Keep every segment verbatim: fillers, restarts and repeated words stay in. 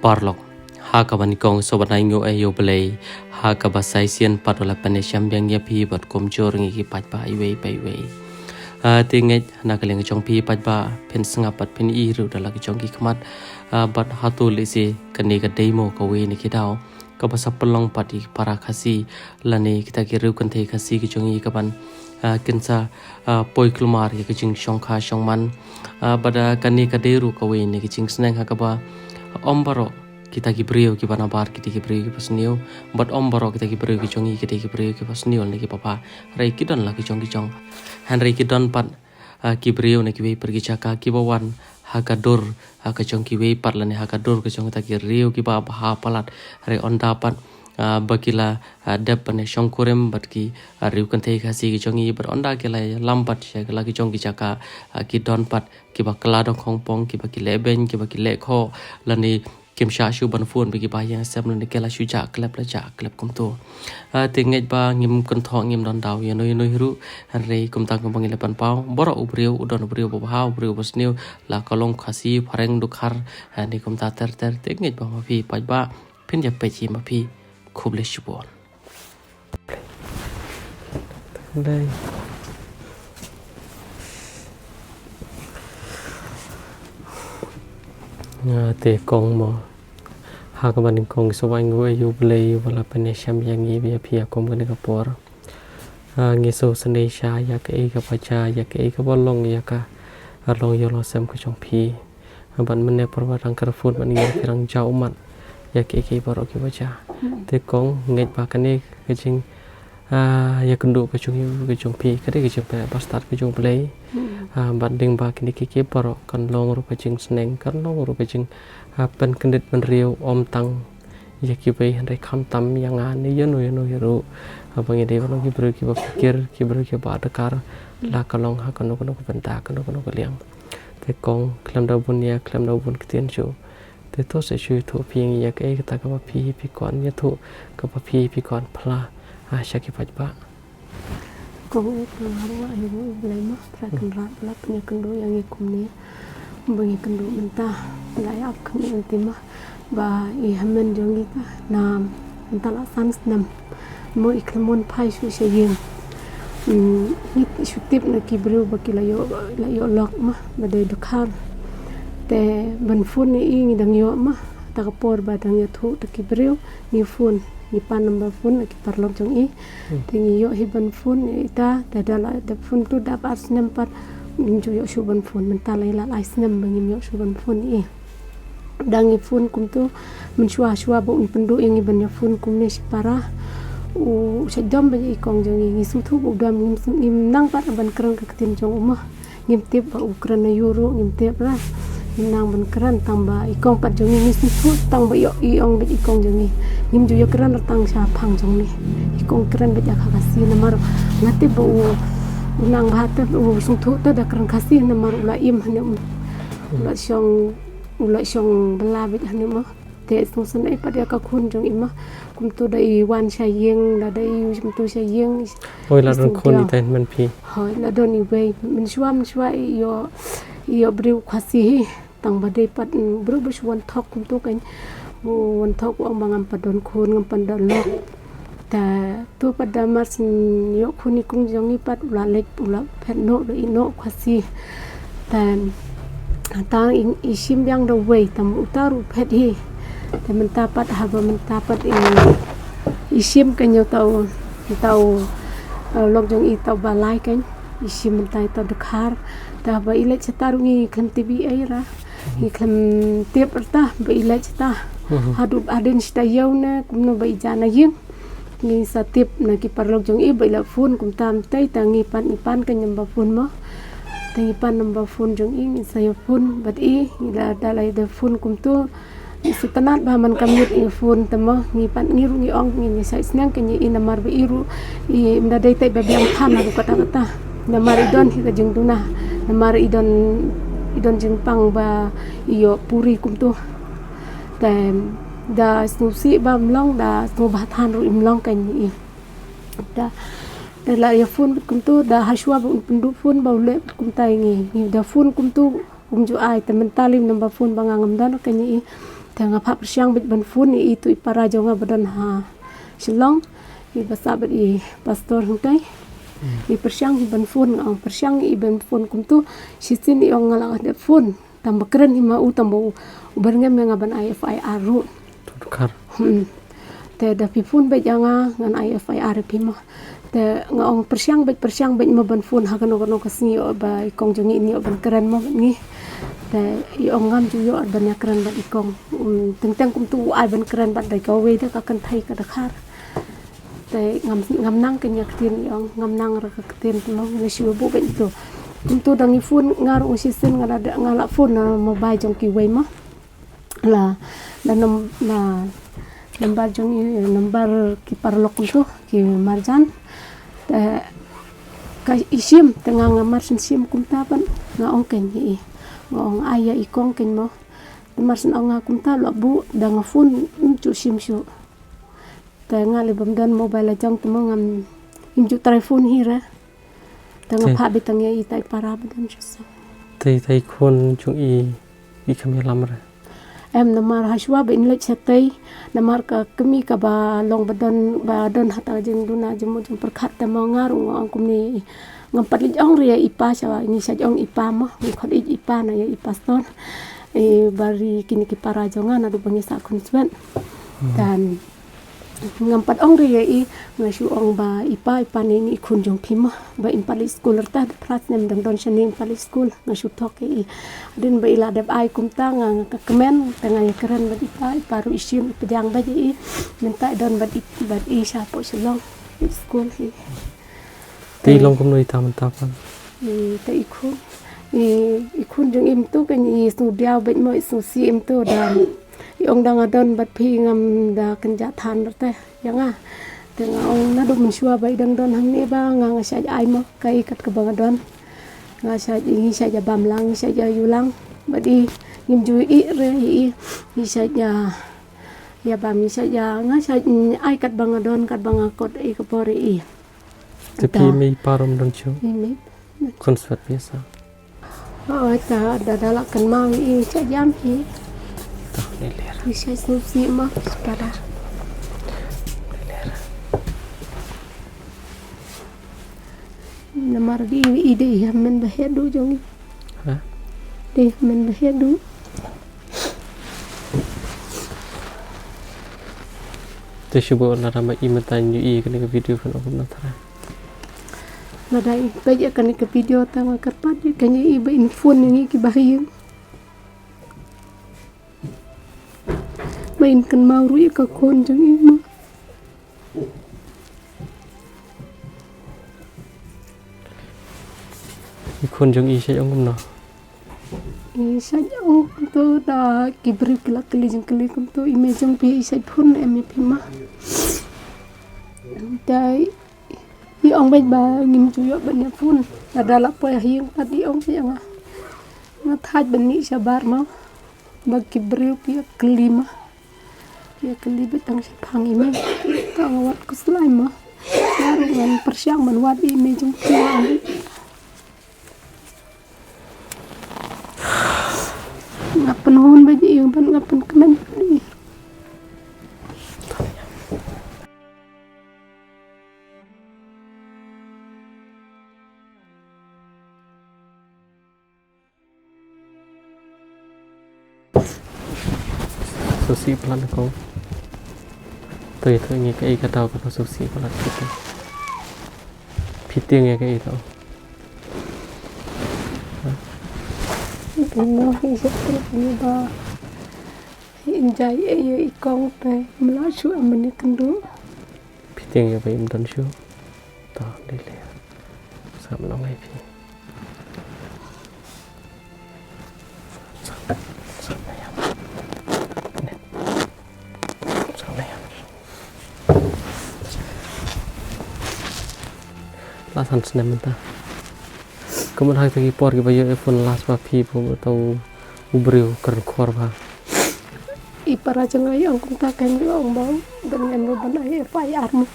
Paralok, ha kaba nyngkong sngewbha ai nguh ïa U Blei, ha kaba shisien pat u la pynïashem biang ïa phi bad kumjuh ngi ki paidbah iwei pa iwei. Ah, te ngeit na ka liang jong phi paidbah, phin sngap bad phin ïohi ruh da la ki jong ki khmat, ah, bad hato lehse kane ka dei mo kawei na ki daw kaba sa pynlong pat ïa ki para Khasi lane kita ki riew kynthei Khasi ki jong ngi kaban, ah, kin sa, ah, poi kulmar ïa ka jingshongkha shongman. Ah, bad, ah, kane ka dei ruh kawei na ka jingsneng ha kaba, ah, ym baroh kita ki briew kiba nabar ki dei ki briew kiba sniew, bad ym baroh kita ki briew ki jong ngi ki dei ki briew kiba sniew lane kiba bha. Hynrei ki don la ki jong ki jong. Hynrei ki don pat, ah, ki briew na kiwei pat ki jaka kiba wan ha ka dur, ah, ka jong kiwei pat lane ha ka dur ka jong kita ki riew kiba bha palat. Hynrei ynda pat, ah, ba ki la, ah, dep ban shongkurim bad ki, ah, riew kynthei Khasi ki jong ngi bad ynda ki la ïalam pat sha la ki jong ki jaka, ah, ki don pat kiba kylla dong khongpong, kiba ki leh beiñ, kiba ki leh khoh, lane kim shah shuh ban phone bad kiba ïeng sem lane ki la shu jah klep la jah klep kumto. Ah, te ngeit ba ngim kynthoh ngim don daw ïano ïano hi ruh, hynrei kumta kumba ngi la pynpaw, baroh u briew u don u briew ba bha, u briew ba sniew, la ka long Khasi, Phareng, Dkhar, ah, ne kumta ter ter, te ngeit ba ma phi paidbah phin ïa peit hi ma phi. Khublei shibun. Dei. Nga te kong mo. Ha kaba nyngkong sngewbha ai nguh ïa U Blei uba la pynïashem ïa ngi ïa phi ha kum kane ka por. Ah, ngi sngewsynei sha ïa kaei kaba jia, ïa kaei kaba long, ïa ka, ah, long ïa u longsem ka jong phi. Bad mynne por ba dang kren phone bad ngi, phi dang jaw ummat ïa kiei kiei baroh kiba jia. Hmm. Te kong ngeit ba kane ka jing, ah, ïakynduh ka jong, ka jong phi ka dei ka jingpynbastad ka jong U Blei. Hmm. Ah, bad dei ba kine kiei kiei baroh kan long ruh ka jingsneng, kan long ruh ka jing, ah, pynkyndit bynriew ym tang ïa kiwei hynrei khamtam ïa nga ne ïano ïano hi ruh. Ah, ba ngi dei ban long ki briew kiba phikir, ki briew kiba adkar, hmm, la ka long ha kano kano ka bynta, kano kano ka liang. Te kong khlem da bun ïa, khlem da bun ktien shuh. Te to sa shu ïathuh phi ïa kaei kata kaba phi phi kwah ïathuh, kaba phi phi kwah phla, ah, sha ki paidbah. Kong, eh, kong, nga ruh nga ai nguh ïa U Blei ma, Trai Kynrad ba la pynïakynduh ïa ngi kumne. Ba ngi kynduh mynta, la ïa ap khmih mynta ma. Ba i hynmen jong ngi ka na mynta la san snem. Mo i khlem wan phai shuh sha ïing. Mm, ngi shu tip na ki briew ba ki la ïoh, la ïoh lok ma, ba dei Dkhar. Te ban phone ïa i ngi dang ïoh ma, ta ka por ba dang ïathuh da ki briew, ngi phone, ngi pan number phone na ki paralok jong i. Hmm. Te ngi ïoh hi ban phone ïa ita, te da la da phone tu da ar snem pat, ngim ju ïoh shuh ban phone, mynta la ïa la lai snem ba ngim ïoh shuh ban phone ïa i. Da ngi phone kumtu, mynshuwa shuwa ba un pynduh ïa ngi ban ïa phone kumne shipara. U shait dom beit ïa i kong jong ngi, ngi sngewthuh ba u dom, ngim sngewthuh, ngim nang pat ban kren ka ktien jong u ma. Ngim tip ba u kren na ïu ruh, ngim tip ra. Ngim nang ban kren tang ba i kong pat jong ngi, ngi sngewthuh tang ba i ong beit i kong jong ngi. Ngim ju ïa kren ra tang shaphang jong ngi. I kong kren beit ïa ka Khasi namar nga tip ba u, u nang bha te u sngewthuh te da kren Khasi namar u la im hangne, u la shong, u la shong bylla beit hangne ma. Te sngewsynei pat ïa ka khun jong i ma. Kumtu da i wan sha ïing, da, da i kumtu sha ïing. Hoi, la don khun ita hynmen phi. Hoi, la don iwei. Mynshuwa, mynshuwa i ïoh, i ïoh briew Khasi hi. Tang ba dei pat, mm, briew ba shu wan thok kumtu kan. U wan thok u ong ba ngam pat don khun, ngam pat don lok. Ta tu pat da mar syn ïoh khun i kong jong i pat u la leit, u la phet noh, u la ïeh noh Khasi. Ta, ta i, i shim biang da uwei, tam uta ruh phet hi. Ta mynta pat haba mynta pat i, i shim kan ïoh tau, tau, eh, lok jong i tau ba lai kan. I shim mynta i tau Dkhar. Ta haba i leit shata ruh ngi khlem tip ei ra. Ngi khlem tip rta ba i leit shata. Mhm. Haduh hadien shata ïew ne kumno ba i jan na ïing. Ngi sa tip na ki paralok jong i ba i la phone kumta mynta, ta ngi pan, ngi pan ka number phone mo. Ta ngi pan number phone jong i, ngi sa ïa phone bad i, ngi la da la ïa phone kumtu. Ngi sngewtynnat ba man ka miet ngi phone te mo, ngi pan, ngi ruh ngi ong, ngi, ngi sa sneng ka ngi i namar ba i ruh i ym da dei te ba biang than ha ruh kata kata. Namar i don hi ka jingduna, namar i don, i don jingpang ba i ïoh puri kumtu. Te da sngewsih ba ym long, da sngewbha than ruh im long ka ngi i. Da, da la ïa phone beit kumtu, da hashwa ba un pynduh phone ba u leh beit kumta ïa ngi. Ngi da phone kumtu, kum ju ai, te mynta lei number phone ba nga ngam don ka ngi i. Te nga phah pyrshang beit ban phone i tu i para jong nga ba don ha Shillong, i ba sah bad i pastor hangtai. I pyrshang i ban phone, nga ong pyrshang i ban phone kumtu. Shisien i ong nga la dep phone. Tang ba kren hi ma u, tang ba u, u byrngem ïa nga ban ai F I R ruh. Te da phi phone beit ïa nga, ngan ai F I R ïa phi mo. Te nga ong pyrshang beit, pyrshang beit mo ban phone ha kano kano ka sngi ïoh ba i kong jong ngi in ïoh ban kren mo bad ngi. Te i ong ngam ju ïoh ban ïa kren bad i kong. Teng teng kumtu u ai ban kren bad da kawei da ka kynthei ka dkhar. Te ngam, ngam nang kane ka ktien i ong, ngam nang ruh ka ktien te mo, nga shu buh beit tu. Kumtu da ngi phone nga ruh shisien nga la, nga la phone na mobile jong kiwei mo. La, la num-, la number jong i, number ki paralok kumtu, ki marjan. Te ka i shim, te nga nga mar shen shim kumta ban, nga ong kane i. Nga ong ai ïa i kong kane mo. Te mar shen ong nga kumta la buh, da nga phone, mm, ju shim shuh. Te nga lei bym don mobile la jong te mo ngam, im ju try phone hi re. Te nga phah beit tang ïa i tai para ba don shisha. Te tai khun jong i, i kham ïalam re. Em namar hashwa ba in leit shatei, namar ka kmie kaba long ba don, ba don hata jingduna jingmut jingpyrkhat te mo nga ruh nga ong kumne. Ngam pat leit ong re ïa i pa sha, ngi shait ong i pa mo, ngi khot i i pa na ïa i pastor. I ba ri kine ki para jong nga naduh ba ngi sah khun swet. Tan Ngam pat ong re ïa i, nga shu ong ba i pa, i pa ne i khun jong phi mo. Ba in pat leit skul rta, da phra snem dang don shane in pat leit skul, nga shu thok ïa i. Hadien ba i la dep ai kumta nga, nga kmen, te nga ïa kren bad i pa, i pa ruh i shim, i pdiang bad ïa i. Mynta i don bad i, bad i shapoh Shillong, leit skul hi. Te i long kumno ita mynta pat? I, te i khun. I, i khun jong i mynta kan i sngewdiaw bad mo i sngewsih mynta da. I ong da nga don bad phi ngam da kynja than bad te ïa nga. Te nga ong naduh mynshuwa ba i dang don hangne ba nga nga shait ai mo kaei kat kaba nga don. Nga shait i, ngi shait ïa bam lang, ngi shait ïa ïu lang. Bad i ngim ju i re i, i ngi shait ïa, ïa bam, ngi shait ïa, nga shait ai kat ba nga don, kat ba nga kot i ka por i. Te phi mei pa ruh ym don shuh. Mei mei. Khun swet phi sa. Oi ta da da la kynmaw i cha jam hi. Ta ni ler. Ni sa sngewsih ma ta da. Ni ler. Namar di i dei ha men ba heh duh jong i. Ha? Dei ha men ba heh duh. Te shu ba lada ma i mynta ngi ïohi kane ka video kan ong kumno tharai. Lada i peit ïa kane ka video tang nga kyrpad ïa kane i ba in phone ïa ngi ki bahaïing. Ba in kynmaw ruh ïa ka khun jong i ma. I khun jong i shait ong kumno? I shait ong kumto da ki briew ki la kylli jingkylli kumto i mei jong phi i shait phone em ïa phi ma. Da i ong beit ba ngim ju ïoh ban ïa phone. Lada la poi ha ïing pat i ong beit ïa nga. Nga thait ban ïeh shabar ma. Ba ki briew ki ïa kylli ma. Ïa kylli beit tang shaphang i mei. Tang wat khuslai ma. Nga ruh ngan pyrshang ban wad i mei jong phi. Nga pynhun beit i ban nga pynkmen. Sngewsih palat ko. Toi toi ngi kaei ka daw kaba sngewsih palat ko. Phi tieng ïa kaei to. Phi no hi sep trip ni ba. Hi enjoy ei ei i kong te mla shu amani kyndu. Phi tieng ïa ba im don shu. To dei le. Sam long ei phi. Last han snem mynta. Kumno hai tagi por ki ba ïoh phone last ba phi phu ba tau u briew kren khor ba. I para jong nga ïa ong kumta kan ïa ong ba ban ngam ruh ban ai F I R mo.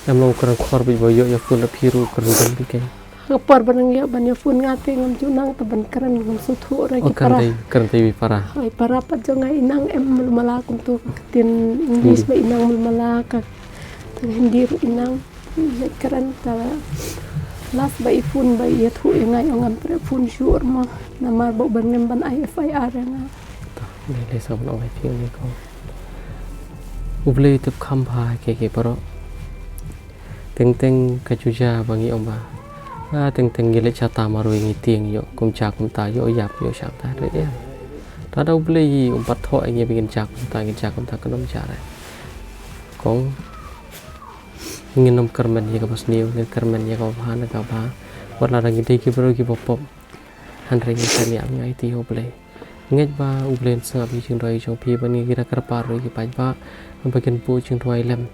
Em long kren khor ba ïoh ïa phone la phi ruh kren ban bi kan. Ha ka por ba nang ïoh ban ïa phone nga te ngam ju nang te ban kren, ngam sngewthuh re ki para. Kren te, kren te i para. Ai para pat jong nga i nang em mala kumtu ka ktien English ba i nang mala ka Hindi ruh i nang. Kren ta last ba i phone ba i ïathuh ïa nga ong ngam treh phone shuh mo. Namar ba u ban ngam ban ai F I R ïa nga. Dei lei sa ban ong ai phi ni ko. U Blei u tip kham bha ki ki para. Teng teng ka juja ba ngi ong ba. Ah, teng teng ngi leit shata marwei ngi tieng ïoh kumta kumta ïoh ïap ïoh shata re ïa. Lada u Blei um pat thoh ngi ba ngin ja kumta ngin ja kumta kan ym ja re. Kong ngin ym kyrmen ïa kaba sniew ngin kyrmen ïa kaba bha na kaba bha. Wat lada ngi dei ki briew kiba pop. Hynrei ngi kyrmen ïa ngi aiti ha u Blei. Ngeit ba u Blei un sngap ïa ki jingduwai jong phi ba ngi ki da kyrpad ruh ïa ki paidbah ba kin buh jingduwai lem.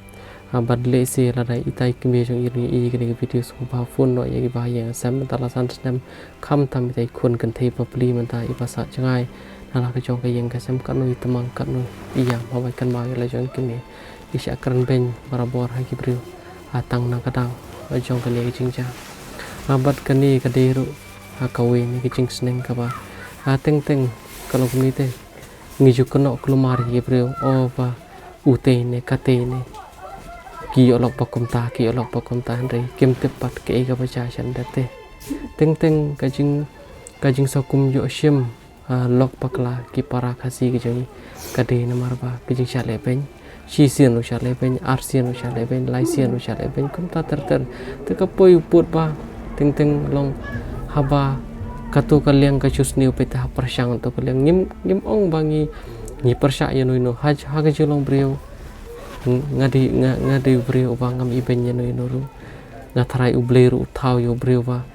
Ah, bad lehse lada itai i kmie jong i ruh i kane ka video sngewbha phone noh ïa ki ba ha ïing ha sem mynta la san snem khamtam itai i khun kynthei bapli mynta i ba sah jngai na la ka jong ka ïing ka sem katno i tymmen katno i ïam haba i kynmaw ïa la jong i kmie. I shah kren beiñ barabor ha ki briew. Ah, tang na ka daw jong kane ka jingjia. Ah, bad kane ka dei ruh ha kawei na ka jingsneng kaba. Ah, teng teng ka long kumne te. Ngi ju kynnoh kulmar ïa ki briew, o ba utei ne katei ne. Ki ïoh lok ba kumta, ki ïoh lok ba kumta hynrei kim tip pat kaei kaba jia sha lyndet te. Teng teng ka jing, ka jingsakum ïoh shim, ah, lok bakla ki para Khasi ki jong ngi. Ka dei namar ba ka jingshah leh beiñ. Shisien ruh shah leh beiñ, arsien ruh shah leh beiñ, laisien ruh shah leh beiñ, kumta ter ter. Te ka poi u pud ba teng teng long haba kato ka liang ka shu sniew peit ha pyrshang to ka liang. Ngim, ngim ong ba ngi, ngi pyrshah ïa no ïa no ha, ha ka jinglong briew. Nga dei, nga, nga dei u briew uba ngam ibeiñ ïa no ïa no ruh. Nga tharai u Blei ruh u thaw ïa u briew ba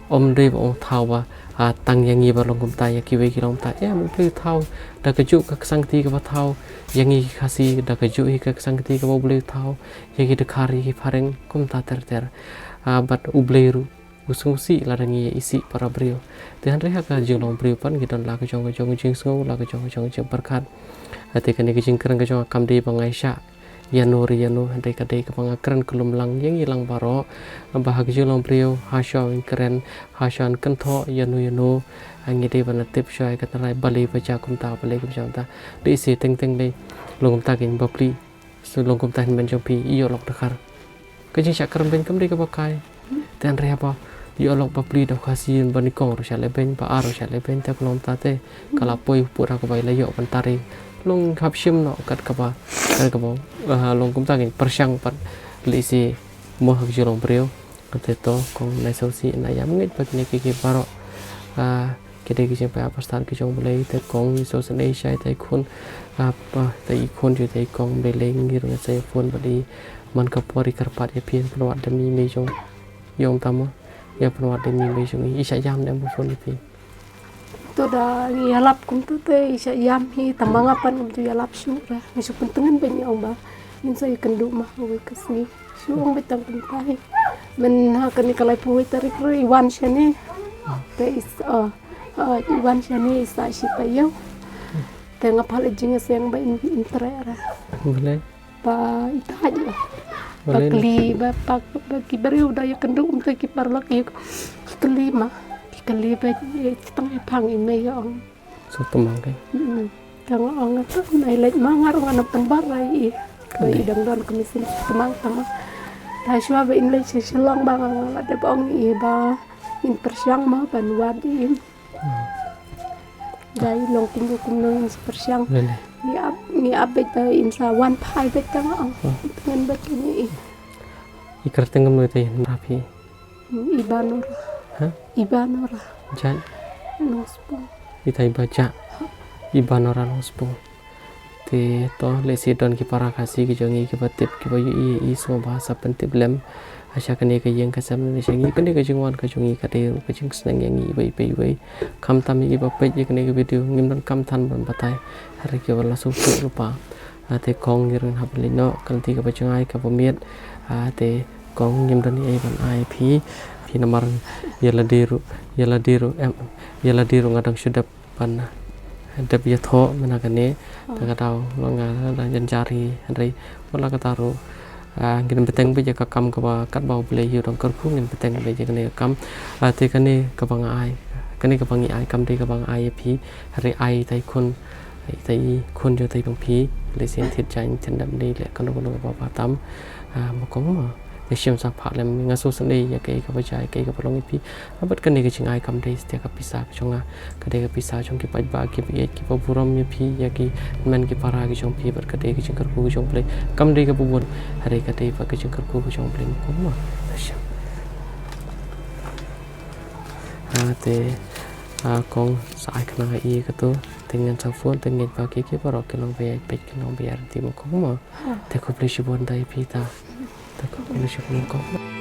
Ym dei ba ong thaw ba, ah, tang ïa ngi ba long kumta ïa kiwei ki long kumta. Em, U Blei u thaw da kajuh ka ksangkti kaba thaw ïa ngi ki Khasi, da kajuh hi ka ksangkti kaba U Blei u thaw ïa ki dkhar ïa ki phareng kumta ter ter. Ah, bad U Blei ruh u sngewsih lada ngi ïa isih para briew. Te hynrei ha ka jinglong briew pat ngi don la ka jong ka jong ka jingsngew, la ka jong ka jong ka jingpyrkhat. Ah, te kane ka jingkren ka jong nga kam dei ba nga ïa shah ïa no re ïa no, hynrei ka dei kaba nga kren khlem lang ïa ngi lang baroh. Ba ha ka jinglong briew, ha shwa ngin kren, ha shwa ngin kynthoh ïa no ïa no. Ngi dei ban tip shwa ïa ka tnat balei ba jia kumta, balei ba jia kumta. Dei shi teng teng dei long kumta kein bapli. Shu long kumta hynmen jong phi, ïoh lok dkhar. Ka jingshah kren beiñ kam dei kaba kai. Te hynrei haba ïoh lok bapli da u Khasi, ba nyngkong ruh shah leh beiñ, ba ar ruh shah leh beiñ, te ka long kumta te ka la poi u pud ha kaba i la ïoh ban tari. Long hap shim noh kat kaba, kat kaba, ah, long kumta kein pyrshang pat lehse mo ha ka jinglong briew. Te to kong nai sngewsih na ïa ngeit ba kine ki ki baroh, ah, ki dei ki jingpyni ba stad ki jong U Blei. Te kong ngi sngewsynei shai te i khun, ah, ba te i khun jong te i kong, Blei lei ngi ruh ngi sa ïa phone bad i man ka por i kyrpad ïa phi, pynwad da i mei jong i ong tamo. Ïa pynwad da i mei jong i, i shah ïam ne em ba phone ïa phi. To da ngi ïalap kumta te i shah ïam hi, tang ba nga pat ngam ju ïalap shuh re. Ngi shu pyntngen beiñ, i ong ba ngin sa ïakynduh ma ha kawei ka sngi. Shu ong beit tang kumta hi. Myn ha kane ka laiphew wei tarik ruh i wan shane. Te i s-, oh, oh, i wan shane i sah shi taïew. Te nga phah leit jingïaseng ba in, in treh re. Balei? Ba i thait la. Ba kylli, ba, ba, ba ki briew da ïakynduh, um te ki paralok ki kylli ma. Ki kylli ba, eh, tang ïa phang i mei, ong. Shu tymmen kein. Mm. Tang ong to nai leit ma, nga ruh ngan ym pynbar ïa i. Ba i dang don ka mynsiem shu tymmen tang ma. Te shuwa ba in leit sha Shillong ba nga, nga la dep ong ïa i ba in pyrshang ma ban wad ïa i. Hmm. Dei long kumno kumno in sa pyrshang. Lele. Ngi ap, ngi ap beit ba in sa wan phai beit tang ong. Hmm. Tngen beit ïa i. I kyrteng kumno te in rap hi? Hmm, Ibanora. Ha? Ibanora. Jait? Nongspung. Ita Iba Jait. Ibanora Nongspung. Te to lehse don ki para Khasi ki jong ngi kiba tip kiba ïohi ïa i, sngewbha sa pyntip lem. Ha sha kane ka ïing ka sem ne sha ngi, kane ka jingwan ka jong ngi ka dei ruh ka jingsneng ïa ngi iwei pa iwei. Khamtam ïa kiba peit ïa kane ka video, ngim donkam than ban batai. Hynrei kiba la sngewthuh lypa. Ah, te kong ngi ruh hap leit noh, ka lynti kaba jngai kaba miet. Ah, te kong ngim don ei ei ban ai phi. Phi namar ïa lade ruh, ïa lade ruh, em, ïa lade ruh nga dang shu dep ban dep ïathoh mynta kane. Oh. Te ka daw ba nga dang jynjar hi, hynrei wat la katta ruh, Ah, ngin bteng beit ïa ka kam kaba katba U Blei u dang kyrkhu, ngin bteng beit ïa kane ka kam. Ah, te kane kaba nga ai, kane kaba ngi ai kam dei kaba nga ai ïa phi, hynrei ai ïa i khun, ïa i khun jong i jong phi, lehse thied jaiñ thied dap ne leh kano kano kaba bha tam. Ah, ma kong mo. Te shim sa phah lem, nga sngewsynei ïa kaei kaba jia, ïa kaei kaba long ïa phi. Ah, bad kane ka jingai kam dei satia ka pisa ka jong nga. Ka dei ka pisa jong ki paidbah kiba ïeit kiba burom ïa phi, ïa ki hynmen ki para ki jong phi, bad ka dei ka jingkyrkhu ka jong U Blei. Kam dei kaba bun, hynrei ka dei pat ka jingkyrkhu ka jong U Blei, ma kong mo. Te shim. Ah, te, ah, kong sa ai khnang ha i kato. Te ngan sa phone, te ngeit ba ki, ki baroh kin long ba ïaid beit, kin long ba ïaid ryntih, ma kong mo. Te khublei shibun da ïa phi ta. Te khublei shibun, ma kong.